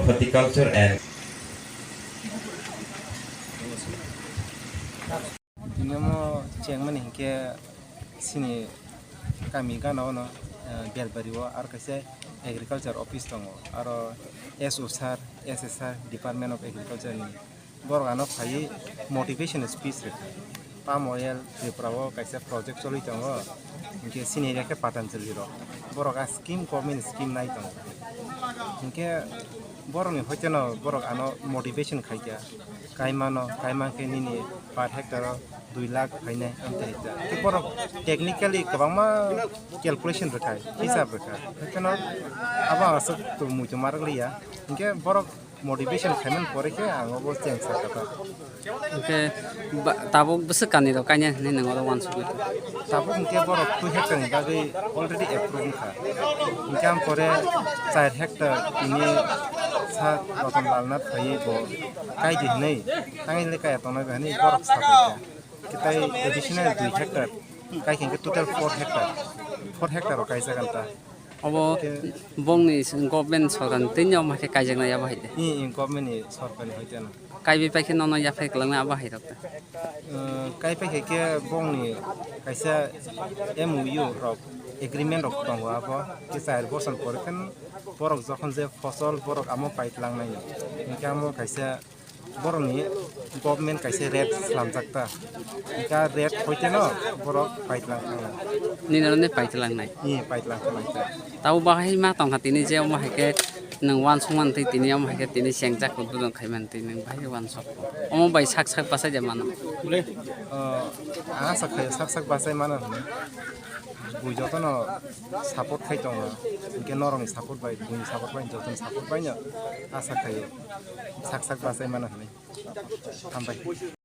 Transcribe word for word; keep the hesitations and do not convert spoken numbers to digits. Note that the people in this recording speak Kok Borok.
Horticulture and Tini omo chengmani hinkhe sini kami gana ono, eh, Belbari o aro kaisa agriculture office tongo, aro S O sir, S S sir, Department of Agriculture ni borok ano phaiwi motivation speech rwkha. Palm oil Tripura o kaisa project choli tongo, hinkhe sini area khe Patanjali rok, borok a scheme, government scheme nai tongo, hinkhe borokni hoiteno borok ano motivation khaikha, kaimano, kaimang khe nini per hectare o dui lakh phainai, amtwi hikha. Tei borok technically kwbangma calculation rwkha, hisab rwkha. Hwnkhe no abo ang aswk muitu ma rwkliya. Hinkhe borok motivation khaimani pore khe ang obo cheng sakha ta. Hinkhe ba-, tabuk bwswk kanwi rok kainai hinwi nwng oro uansukgwi tong? Tabuk hinkhe borok two hectare ni bagwi already approve wngkha. Hinkhe ang pore char hectare tini sa Ratan Lal Nath phaiwi bo kai di hinwi, tangwi le kaya tongnai ba hinwi borok sa paikha. Kitai additional dui hectare, kai khe total four hectare, four hectare rok kaijak ang ta. Obo bongni government sorkar ni twi ni omo hai khe kaijaknai abo hai de. I, i, government ni sorkar ni hoite no. Kaibai pai khe nono yaphai kwlangma abo hai rok ta. Uh, kai pai khe khe bongni kaisa M O U rok, agreement rok tongo abo. Khe char bosor pore khe borok jokhon je fosol borok amo paitlangnai. Hinkhe amo kaisa borokni government kaisa rate slamjak ta. Hinkhe rate hoite no borok paitlang thangna. Nini rani paitlangnai? Ni paitlang thangna. Tabo bahai ma tongkha tini je omo hai khe nwng uansukmani twi tini omo hai khe tini chengjak uddodon khaimani twi nwng bahai uansuk. Omo bai sak sak bachai de mano. Ah, asa khai sak sak bachai mano hinwi. Bui jotono support khai tongo. Hinkhe norokni support bai, buini support bai, jotono support bai no asa khaio sak sak bachai mano hinwi. Hambai.